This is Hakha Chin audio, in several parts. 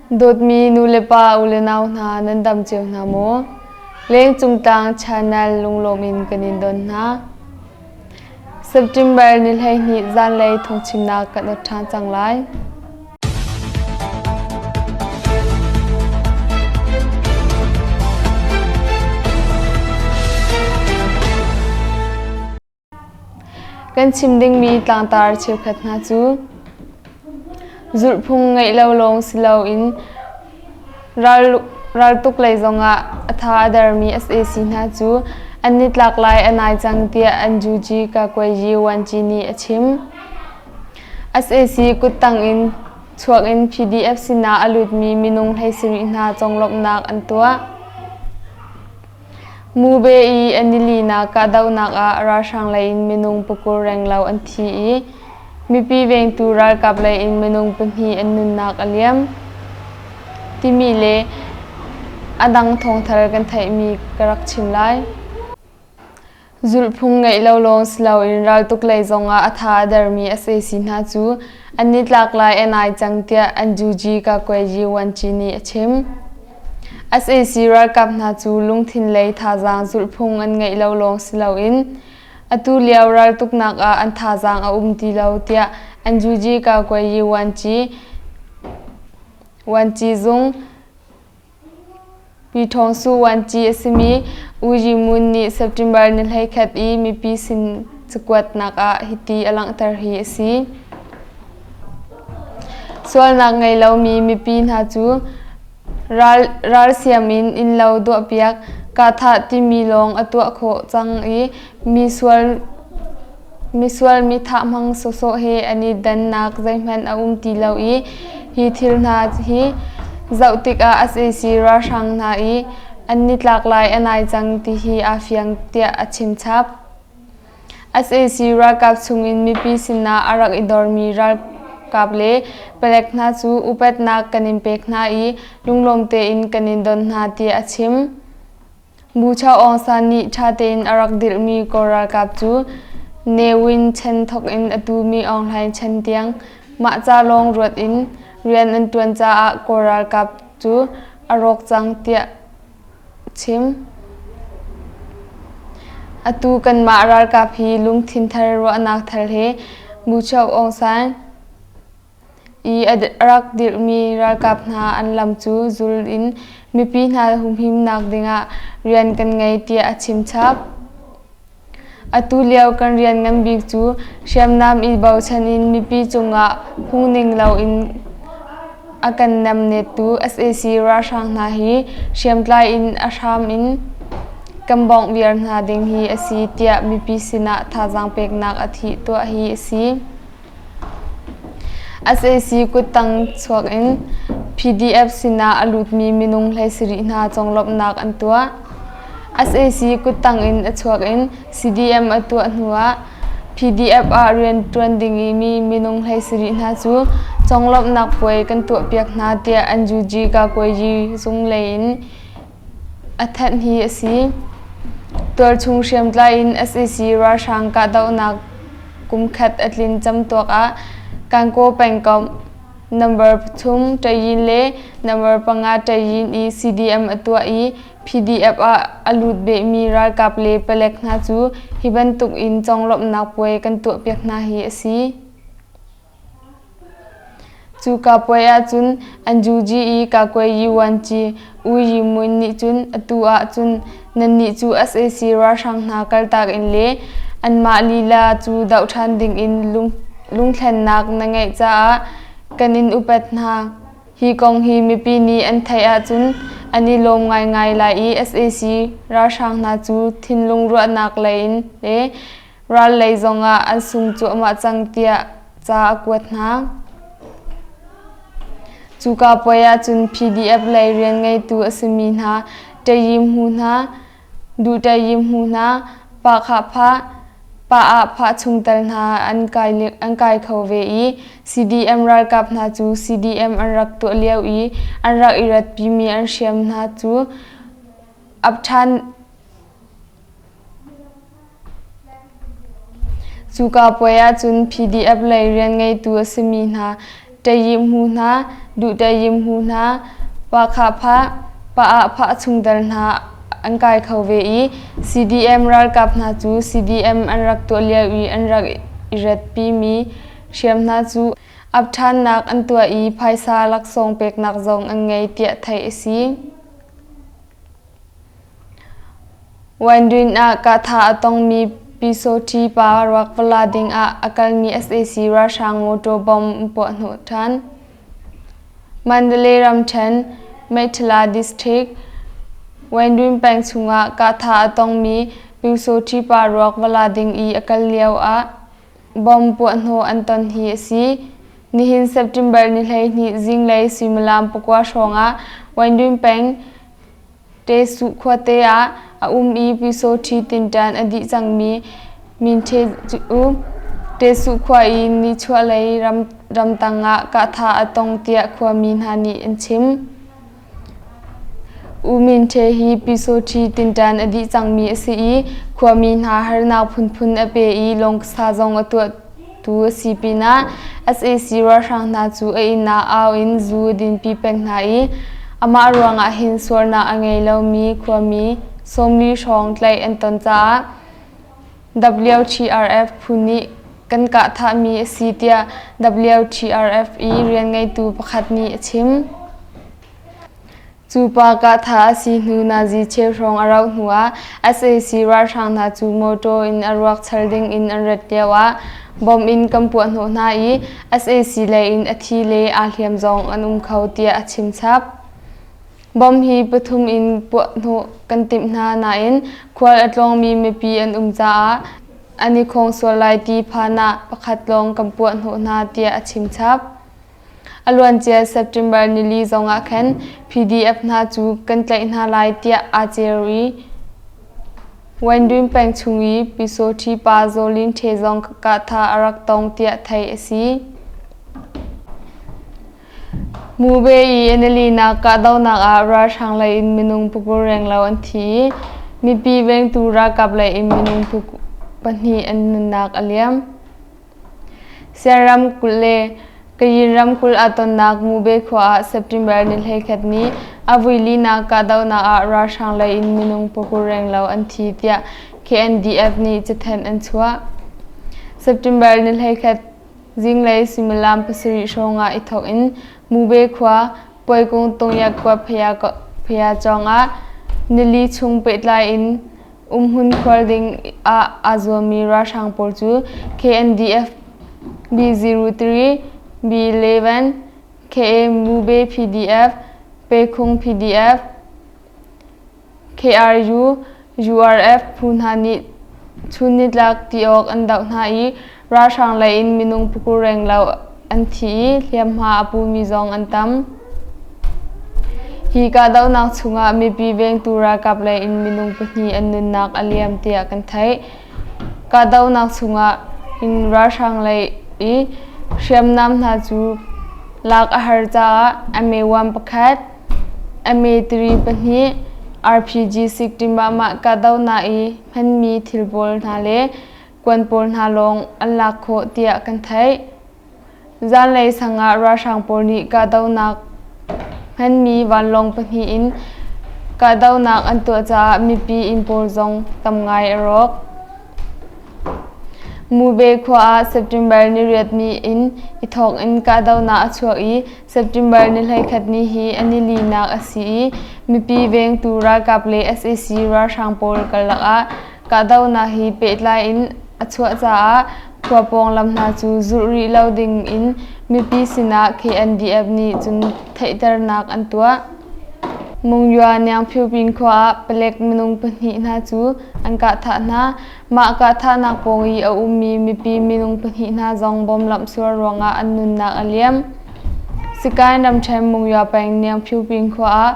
Dawtmi nulepa ulenau hna nan dam cio hna maw? Lengcung tlang channel lunglawm in kan in don hna. September ni 12 zanlei thawngchimnak kan ot ṭhan cang lai. Kan chim dingmi tlangtar cheukhat hna cu zulhphung ngeih lo lawng si loin raltuk lei zongah a tha a dermi sac hna cu an nitlak lai a nai cang tiah NUG Kakuayi Wanci nih a chim. Sac kuttang in chuak in PDF sinah a lutmi minung 17 hna conglawmhnak an tuah. Mube i a nilinak kahdohnak ah ralhrang lei in minung pakul renglo an thi i mipi vengtu ralkap lei in minung pahnih an nunnak a liam timi le a dang thawngthar kan theihmi ka rak chim lai. Zulhphung ngeih lo lawng si loin raltuk lei zongah a tha a dermi sac hna cu an nitlak lai a nai cang tiah NUG Kakuayi Wanci nih a chim. Sac ralkap hna cu lungthin lei thazaang zulhphung an ngeih lo lawng si loin atu lio raltuknak ah an thazaang a um ti lo tiah NUG Kakuayi Wanci zung Pi Thawng Su Wanci a simi U Yi Mun nih September ni 11 i mipi sin cakuatnak ah hiti a langhter hi a si. Sualnak ngei lomi mipi hna cu ralsiam in innlo duahpiak, kahthah timi lawng a tuah khawh cang i mi sual Misual mi thah hmang sawsawh he an i dannak zeihmanh a um ti lo i hi thil hna hi zoh tikah sac ralhrang hna i an nitlak lai a nai cang ti hi aa fiang tiah a chim chap. Sac ralkap chungin mipi sinah a rak i dormi ralkap le palek hna cu upatnak kan in pek hna i lunglawm tein kan in don hna tiah a chim. Bucha Aung San nih ṭha tein a rak dirhmi Kawl ralkap cu Ne Win chan thawk in atu Mi Aung Hlaing chan tiang mah ca lawng ruat in rian an ṭuan caah Kawl ralkap cu a rawk cang tiah chim. Atu kanmah ralkap hi lungthin thar ruahnak thar he Bucha Aung San i a rak dirhmi ralkap hna an lam cu zul in mipi hna humhimnak dingah rian kan ngei tiah a chim chap. Atu lio kan rian ngan bik cu hriamnam i bochan in mipi cungah phungning loin a kan namnettu sac ralhrang hna hi hriamtlai in a hram in kan bawngh viar hna ding hi a si tiah mipi sinah thazaang peknak a thih tuah hi a si. Sac kuttang chuak in PDF sinah a lutmi minung 17 hna conglawmhnak an tuah. Sac kuttang in a chuak in CDM a tuah hnuah PDF ah rianṭuan ding i mi minung 17 hna cu conglawmhnak puai kan tuahpiak hna tiah NUG Kakuayi zung lei in a thanh hi a si. Tualchung hriamtlai in sac ralhrang kahdohnak kumkhat a tlin camtuak ah Kankaw pengkomh number pathum Ṭayin le number panga Ṭayin i CDM a tuah i PDF ah a lut behmi ralkap le palek hna cu hi bantuk in conglawmhnak puai kan tuahpiak hna hi a si. Cuka puai ahcun NUG i Kakuai Yuanci U Yi Mun nih cun atu ahcun nannih cu sac ralhrang hna kaltak in le anmah lila cu doh ṭhan dingin lungthlennak na ngeih caah kan in upat hna. Hi kong hi mipi nih an theih ahcun an i lawm ngaingai lai i sac ralhrang hna cu thinlung ruahnak lei in le Ral lei zongah an sung cuahmah cang tiah ca a kuat hna. Cuka puai ahcun PDF lei rian ngeitu a simi hna Ṭayim Hmu hna, Duh Ṭayim Hmu hna, Pa Khah Phah, Pa Ah Phah chungtel hna an kai kho ve i CDM ralkap hna cu CDM an rak tuah lio i an rak i ratpimi an hriam hna cu ap ṭhan Cuka puai ahcun PDF lei rian ngeitu a simi hna. Ṭayimhu hna, Duh-ṭayimhu hna, Pahkhahphah, Pah-ah-phah chungtel hna an kai kho ve i CDM ralkap hna cu CDM an rak tuah lio i an rak i ratpimi hriam hna cu ap ṭhannak an tuah i phaisa laksawng peknak zong an ngei tiah theih a si. Wine ah kahthah a tongmi Pyisawṭhi pa ruak va la dingah a kalmi sac ralhrang mawṭaw bomb an puahhnawh ṭhan. Mandalay ramṭhen, Meihthala District, Wine peng chungah kahthah a tongmi Pyusawṭhi pa ruak va la ding i a kal lioah bomb puahhnawh an ton hi a si. Nihin September ni 12 zinglei suimilam pakua hrawngah Wine peng Tesuh khuate ah a um i Pyusawṭhi tinṭan a dih cangmi Minthe cu Tesuh khua i nichuahlei ramtang ah kahthah a tong tiah khuami hna nih an chim. U Minthe hi Pyusawṭhi tinṭan a dih cangmi a si i khuami hna harnak phunphun a pe i lawngsa zong a tuah tu a si pinah sac ralhrang hna cu a inn ah au in zu a dinpi peng hna i amah ruangah hin sualnak a ngei lomi khuami 40 hrawng tlaih an ton caah WTRF phu nih kan kah thahmi a si tiah WTRF i rianngeitu pakhat nih a chim. Cu pa kahthah a si hnu nazi cheu hrawng a rauh hnuah sac ralhrang hna cu mawṭaw in a ruak char ding in an rat lioah bomb in kan puahhnawh hna i sac lei in a thi le aa hliam zong an um kho tiah a chim chap. Bomb hi pathum in puahhnawh kan timh hna nain khual a tlawngmi mipi an um caah an i khawng sual lai ti phan ah pakhat lawng kan puahhnawh hna tiah a chim chap. A luancia September nili zongah khan PDF hna cu kan tlaih hna lai tiah aa cer i Wendun peng chung i Pyusawṭhi pa Zaw Lin Htwe zong kahthah a rak tong tiah theih a si. Mube i an i linak kahdohnak ah ralhrang lei in minung pakul renglo an thi i mipi vengtu ralkap lei in minung pahnih an nunnak a liam. Sian ramkulh le Kayin ramkulh aa tonnak Mube khua ah September ni 11 ni a vui linak kahdohnak ah ralhrang lei in minung pakul renglo an thi tiah KNDF nih cathanh an chuah. September ni 11 zinglei suimilam pasarih hrawng ah i thawk in Mube khua Puaikung Tungyak khua Phayacawng ah nili chung pehtlai in Umhmun khual ding ah aa zuammi ralhrang pawl cu KNDF B03, B11, KA Mube PDF, Pekhung PDF, KRU, URF phu hna nih chun nitlak ti awk an doh hna i ralhrang lei in minung pakul renglo an thi i hliamhma a pumi zong an tam. Hi kahdohnak chungah mipi vengtu ralkap lei in minung pahnih an nunnak a liam tiah kan theih. Kahdohnak chungah in ralhrang lei i hriamnam hna cu lak a har caah MA1 pakhat, MA3 pahnih, RPG 60 mah kahdohnak i hmanmi thil pawl hna le kuan pawl hna lawng an lak khawh tiah kan theih. Zanlei sang ah ralhrang pawl nih kahdohnak hmanmi vanlawng pahnih in kahdohnak an tuah caah mipi inn pawl zong tam ngai a rawk. Mube khua ah September ni riat ni in i thawk in kahdohnak a chuak i September ni 11 ni hi a nilinak a si i mipi vengtu ralkap le sac ralhrang pawl karlak ah Kahdohnak hi pehtlai in a chuah caah khua pawng lam hna cu zulh rih lo ding in mipi sinah KNDF nih cun theihternak an tuah. Mungywah Niangphyupin khua ah palek minung pahnih hna cu an kahthah hna. Mah kahthahnak pawng i a ummi mipi minung pahnih hna zong bom lamhsual ruangah an nunnak a liam. Sikain ramṭhen Mungywah peng Niangphyupin khua ah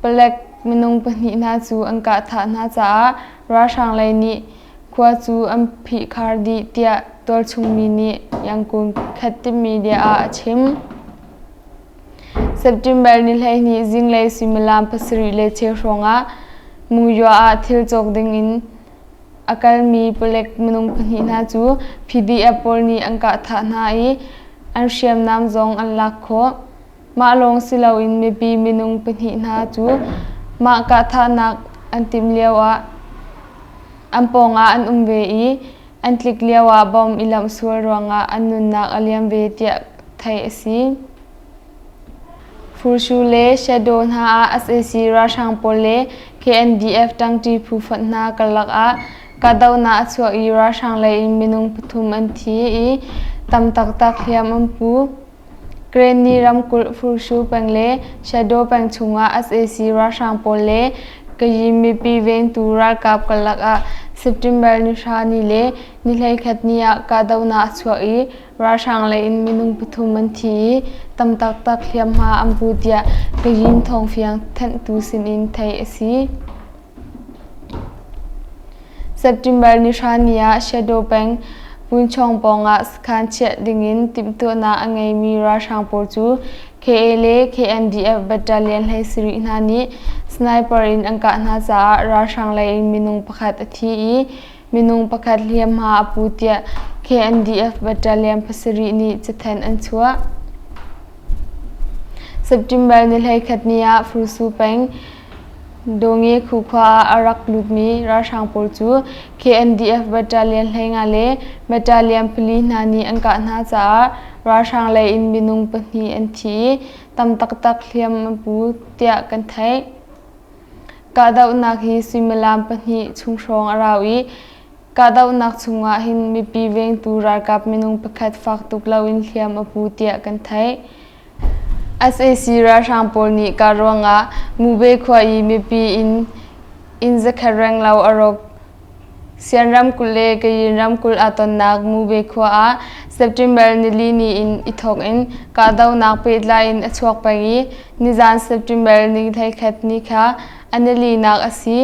palek minung pahnih hna cu an kahthah hna caah ralhrang lei nih khua cu an phihkhar dih tiah tualchung mi nih Yangon Khattip media ah a chim. September ni 12 zinglei suimilam pasarih le cheu hrawng ah Muywa ah thil cawk ding in a kalmi palek minung pahnih hna cu PDF pawl nih an kahthah hna i. an hriamnam zong an lak khawh. Mah lawng si loin mipi minung pahnih hna cu mah kahthahnak an timh lioah an pawngah an um ve i an tlik lioah bom i lamh sual ruangah an nunnak a liam ve tiah theih a si. Fursu le Shadow hna ah sac ralhrang pawl le KNDF ṭangṭi phu fonh hna karlak ah kahdohnak a chuak i ralhrang lei in minung pathum an thi i tam taktak hliam an pu. Karenni ramkulh Fursu peng le Shadow peng chungah sac ralhrang pawl le Kayin mipi vengtu ralkap karlak ah September ni hra ni le ni 11 ni ah kahdohnak a chuak i Ralhrang lei in minung pathum an thi i tam taktak hliamhma an pu tiah Kayin thawngfiang thanhtu sinin theih a si. September ni hra ni ah Shadow peng Punchawng pawngah sakhan chiah dingin timhtuahnak a ngeimi ralhrang pawl cu KA le KNDF battalion hlei sarih hna nih sniper in an kah hna caah ralhrang lei in minung pakhat a thi i Minung pakhat hliamhma a pu tiah KNDF Battalion pasarih nih cathanh an chuah. September ni 11 ni ah Frusu peng Donge khu khua ah a rak lutmi ralhrang pawl cu KNDF Battalion 15 le Battalion pali hna nih an kah hna caah ralhrang lei in minung pahnih an thi i tam taktak hliam an pu tiah kan theih. Kahdohnak hi suimilam pahnih chung hrawng a rau i kahdohnak chungah hin mipi vengtu ralkap minung pakhat fak tuk loin hliam a pu tiah kan theih. Sac ralhrang pawl nih kah ruangah Mube khua i mipi inn inn zakhat renglo a rawk. Sian ramkulh le Kayin ramkulh aa tonnak Mube khua ah September nili ni in i thawk in kahdohnak pehtlai in a chuak peng i nizan September ni 11 ni kha a nilinak a si.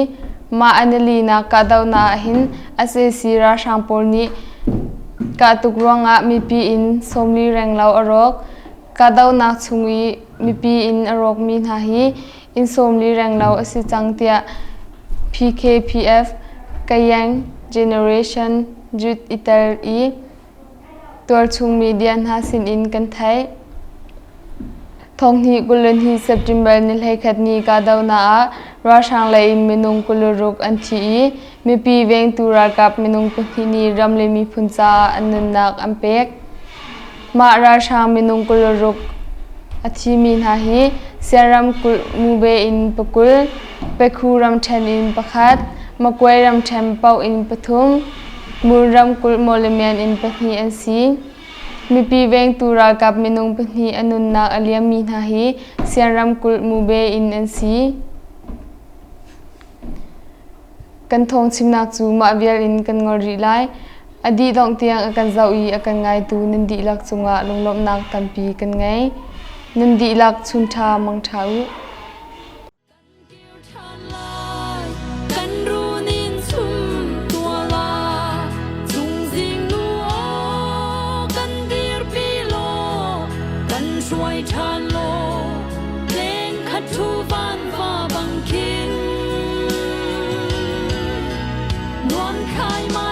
Mah a nilinak kahdohnak ah hin sac ralhrang pawl nih kahtuk ruangah mipi inn 40 renglo a rawk. Kahdohnak chung i mipi inn a rawkmi hna hi inn 40 renglo a si cang tiah PKPF Kayang Generation Youth i tel i tualchung media hna sinin kan theih. Thonghnih 22 September ni 11 ni kahdohnak ah ralhrang lei in minung 26 an thi i mipi vengtu ralkap minung pahnih nih ram le miphun caah an nunnak an pek. Mah ralhrang minung 26 a thimi hna hi Sian ramkulh Mube in pakul, Pekhu ramṭhen in pakhat, Makuai ramṭhen paoh in pathum, Mur ramkulh Mawlamyine in pahnih an si. Mipi vengtu ralkap minung pahnih a nunnak a liammi hna hi Sian ramkulh Mube in an si. Kan thawngchimnak cu mah vial in kan ngol rih lai. A dih dongh tiang a kan zoh i a kan ngaitu nan dihlak cungah lunglawmhnak tampi kan ngei. Nan dihlak chunṭha mangṭha u. Kan runin chum tuala chungzing nu aw kan dirpi law kan hruai ṭhan law leng khat thu van va bang khin nuam khai mai.